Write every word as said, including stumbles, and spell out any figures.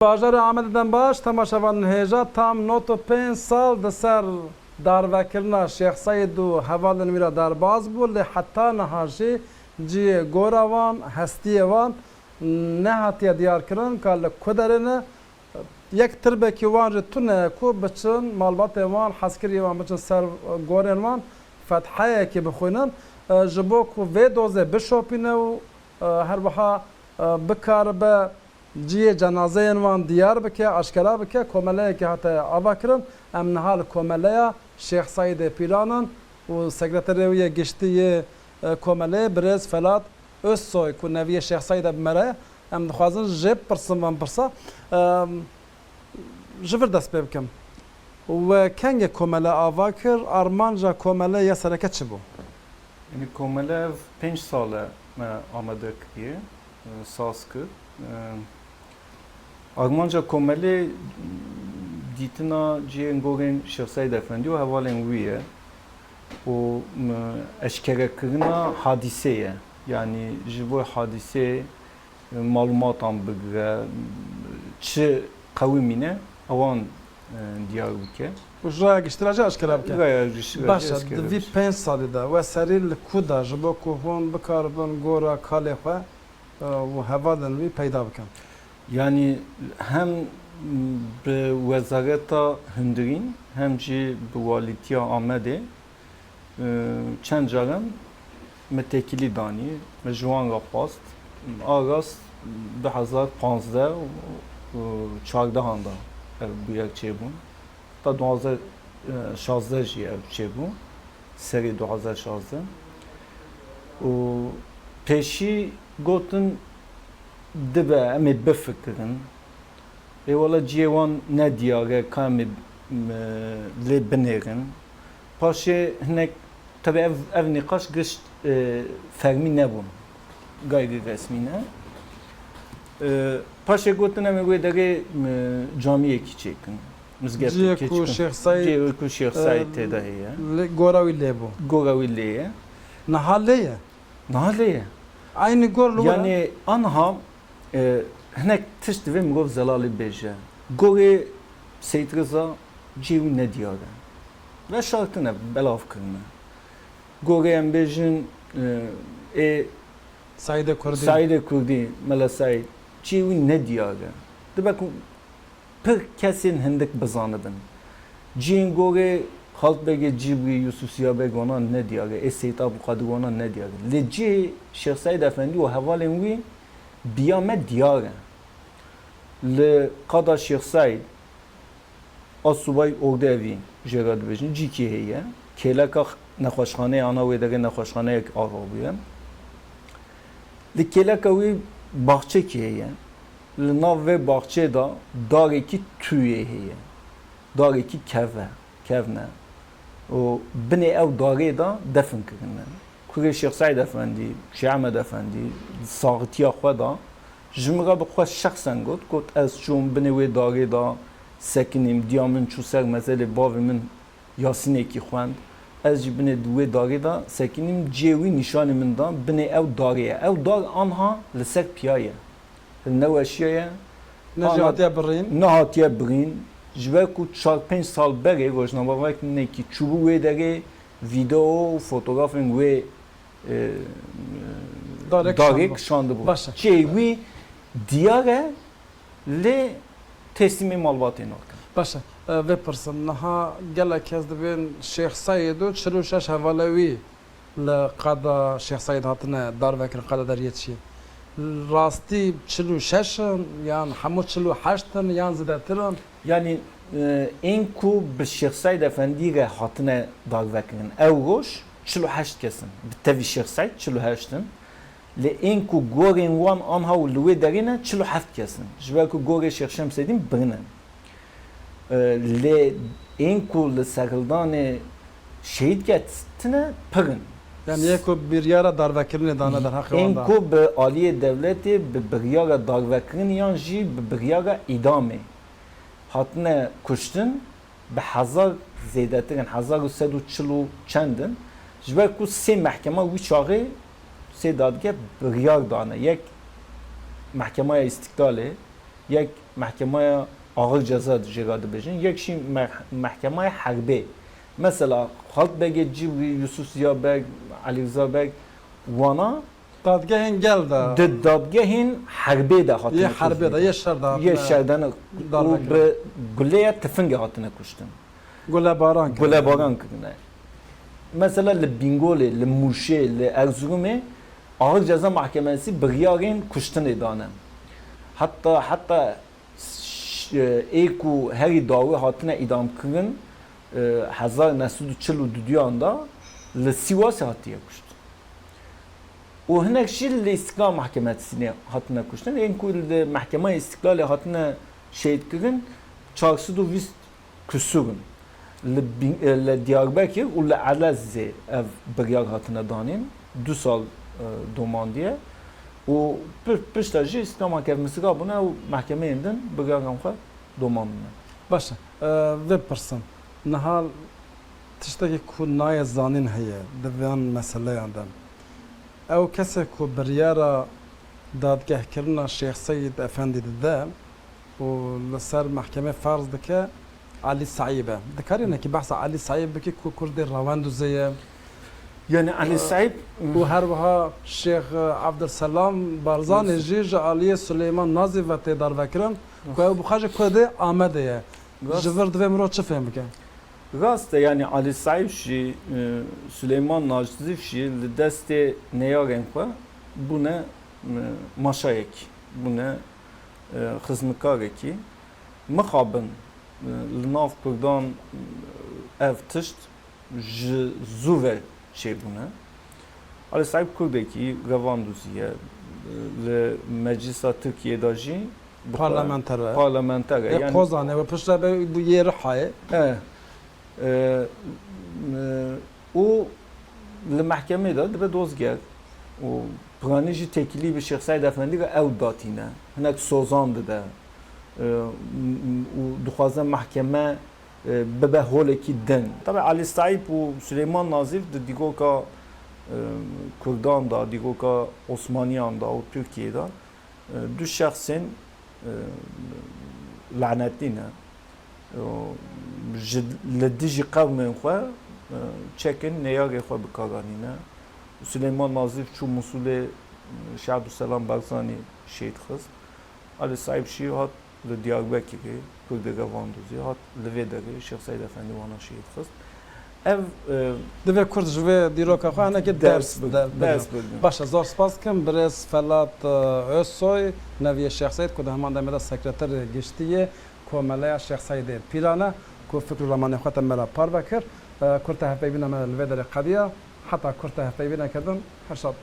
Bajarê Amedê dem baş, temaşevanên hêja, tam nod û pênc sal di ser darvekirina Şêx Seîd û hevalên wî re derbas bû, lê heta niha jî cihê gora wan, hestiyê wan nehatiye diyarkirin ka li ku derê ne. Yek tirbekî wan jî tune ye ku biçin malbatên wan, hezkiriyê wan biçin ser gorên wan, fetheyekê bixwînin, e, ji bo ku vê dozê bişopîne û, e, her wiha, e, bikaribe cihê cenazeyên wan diyar bike, aşkera bike, komeleyekê hate avakirin. Em niha li komeleya Şêx Seîdê Pîlan in û sekreterê wî yê giştî yê, e, komeleyê birêz Felat Özsoy ku neviyê Şêx Seîdê bi me re ye, em dixwazin jê bipirsin van pirsa. Em, ji vir dest pê bikim. We kengê komele ava kir, armanca komele ya sereke çi bû? Yanî komele ev pênc sal e me amade kiriye, e, saz kir. E, armanca komelê dîtina cihên gorên Şêx Seîd Efendî û hevalên wî ye û, m, eşkerekirina hadîsê ye. Yanî ji bo hadîsê, e, malûmatan bigire, çi qewimîne, ewan, e, diyar bike. Û ji raya giştî re jî eşkere bike. Raya giştî re jî Baş e, eşkere di vî bike. Pênc salî de we serî li ku da ji bo ku hûn bikaribin gora kalê xwe, e, û hevalên wî peyda bikin? Yanî hem bi Wezareta Hundirîn hem jî bi Walîtiya Amedê, e, çend caran me têkilî danî, me ji wan re xwest. A rast du hezar pazdeh û çardehan de ev bûyer çêbûn. Ta du hezar şazdeh jî ev çêbû. Serê du hezar şazdeh. Û pêşî gotin, dibe em ê bifikirin. Ê wele cihê wan ne diyar e, ka em ê, m, lê binêrin. Paşê hinek, tabi ev, ev nîqaş gişt, e, fermî nebûn. Gayrî resmî ne. E, paşê gotin em ê wê derê, m, camiyekî çêkin. Mizgeftê Cihê keçik ku in. Şêx Seîd, Cihê ku Şêx Seîd e, tê de heye. Lê gora wî lê bû. Gora wî lê ye. Niha lê ye. Niha lê ye. Eynî gor li wir e. Yanî anha, e, hinek tişt divê mirov zelalî bêje. Gorê Seyîd Riza cihê wî nediyar e. Veşartine, belav kirine. Gorê em bêjin, e, ê Seîdê Kurdî. Seîdê Kurdî, Mele Seîd, cihê wî nediyar e. Dibe ku pir kesên hindik bizanibin. Cihên gorê Xaltbegê Cibrî, Yusuf Siyabeg wana nediyar e, ê Seyîd Abdulkadir wana nediyar e. Lê cihê Şêx Seîd Efendî û hevalên wî biya me diyar e. Li qada Şêx Seîd, Asubay Ordevî jê re dibêjin, cîkî heye. Kêleka nexweşxaneyê, ana wê derê nexweşxaneyek ava bûye. Li kêleka wî baxçekî heye. Li nav vê baxçeyê de darekî tûyê heye. Darekî kev e, kevn e. Û binê ew darê de defn kirine. Kurê Şêx Seîd Efendî, Şêx Ehmed Efendî, di saxitiya xwe de ji min re bi xwe şexsen got, got, ez çûm binê wê darê de sekinîm, diya min çû ser mezelê bavê min Yasînekî xwend. Ez jî binê di wê darê de sekinîm, cihê wî nîşanî min da, binê ew darê ye. Ew dar anha li ser piya ye. Li neweşiya ye. Ne jî Ana hatiye birîn. Nehatiye birîn. Ji ber ku çar pênc sal berê rojnamevanekî çûbû wê derê, vîdeo û fotografên wê, e, Darê darê kişandibû. Kişandibû. Baş e. Cihê wî diyar e, lê teslîmê malbatê nakin. Baş e. E, vê pirsin. Niha gelek kes dibên Şêx Seîd û çil û şeş hevalê wî li qada Şêx Seîd hatine darvekirin, qada deriyê çiyê. Rastî çil û şeş in, yan hemû çil û heşt in, yan zêdetir in? Yanî, e, ên ku bi Şêx Seîd Efendî re hatine darvekirin, ew roj çil û heşt kes in. Bi tevî Şêx Seîd çil û heşt in. Lê ên ku gorên wan anha û li wê derê ne çil û heft kes in. Ji ber ku gorê Şêx Şemsedîn birine. E, lê ên ku li serhildanê şehîd ketine pir in. Yanî yê ku biryara darvekirinê dane derheqê wan de. Ên ku bi aliyê dewletê bi biryara darvekirinê yan jî bi biryara îdamê hatine kuştin, bi hezar zêdetir in, hezar û sed û çil û çend in. Ji ber ku sê mehkema wî çaxê, sê dadgeh biryar dane. Yek Mehkemaya Îstîklalê, yek mehkemeya ağır ceza jê re dibêjin, yek jî meh-, mehkemeya herbê. Mesela Xalt Begê cî wî Yusuf Ziya Beg, Elî Riza Beg, wana Dadgehên gel de. Di dadgehên herbê de hatine Yê herbê de, kuştin. Yê şer de hatine Yê şer de ne, û bi guleya tifingê hatine kuştin. Gulebaran kirine. Gulebaran kirine. Mesela li Bîngolê, li Mûşê, li Erzurumê Ağır Ceza Mahkemesi biryarên kuştinê dane. Hatta, hatta ş-, ê ku herî dawî hatine îdam kirin, e, hezar neh sed û çil û duduyan de li Sîwasê hatiye kuştin. Û hinek jî li Îstiklal Mahkemesînê hatine kuştin. Ên ku li Mehkemeya Îstiklalê hatine şehîd kirin, çar sed û vîst kusur in. Li Bîn-, e, li Diyarbekir û li Elezê ev biryar hatine danîn. Du sal, e, domandiye. Û pi-, pişta jî Îstiklal Mahkemesi rabûne û mehkemeyên din biryaran xwe domandine. Baş e, e, vê pirsim. Niha tiştekî ku nayê zanîn heye di van meseleyan de. Ew kesê ku biryara dadgehkirina Şêx Seyîd Efendî dide û li ser mehkemê ferz dike, Elî Seîb e. Dikarî hinekî behsa Elî Seîb bikî ku kurdê Rewandûzê ye? Yani Elî Seîb Û her wiha Şêx Evdilselam Barzanî Nasıl? jî ji aliyê Suleyman Nazîf ve tê darvekirin ku ew bi xwe jî kurdê Amedê ye. Rast. Ji vir divê mirov çi fêm bike? Rast e, yani Elî Seîb jî, e, Suleyman Nazîf jî li destê neyarên xwe bûne, e, maşayekî, bûne, e, xizmikarekî. Mixabin, e, li nav kurdan, e, ev tişt ji zû ve çêbûne. Elî Seîb kurdekî Rewandûzî ye. Li Meclisa Tirkiyê de jî bi xwe Parlamenter e. parlamenter e. Ê Yani Qozanê ve piştre be bu yê Rihayê. E, e, e, û li mehkemê de dibe dozger û piranî jî têkilî bi Şêx Seîd Efendî re ew datîne. Hinek sozan dide. E, m-, m-, û dixwaze mehkeme, e, bibe holekî din. Tabi Elî Seîb û Suleyman Nazîf di dîroka, e, kurdan de, dîroka Osmaniyan de û Tirkiyê de, e, du şexsên, e, lanetlî ne. E, ji, li dijî qewmên xwe, e, çekên neyarê xwe bi kar anîne. Suleyman Nazîf çû Musulê, e, Şeh Ebdulselam Barzanî şehîd xist. Elî Seîb jî hat li Diyarbekirê, kurdê Rewandûzê, hat li vê derê Şêx Seîd Efendî wana şehîd xist. Ev, e, Divê kurd ji vê dîroka xwe hinekî ders ders bigrin. der-, bigrin. Ders bigrin. Baş e, zor spas dikim birêz Felat, e, Özsoy, neviyê Şêx Seîd ku di heman demê de sekreterê giştî yê Komeleya Şêx Seîdê Pîran e, ku fikr û ramanê xwe te me re parve kir. E, kurte hevpeyvîna me li vê derê qediya. Heta kurte hevpeyvîneke din, her şad.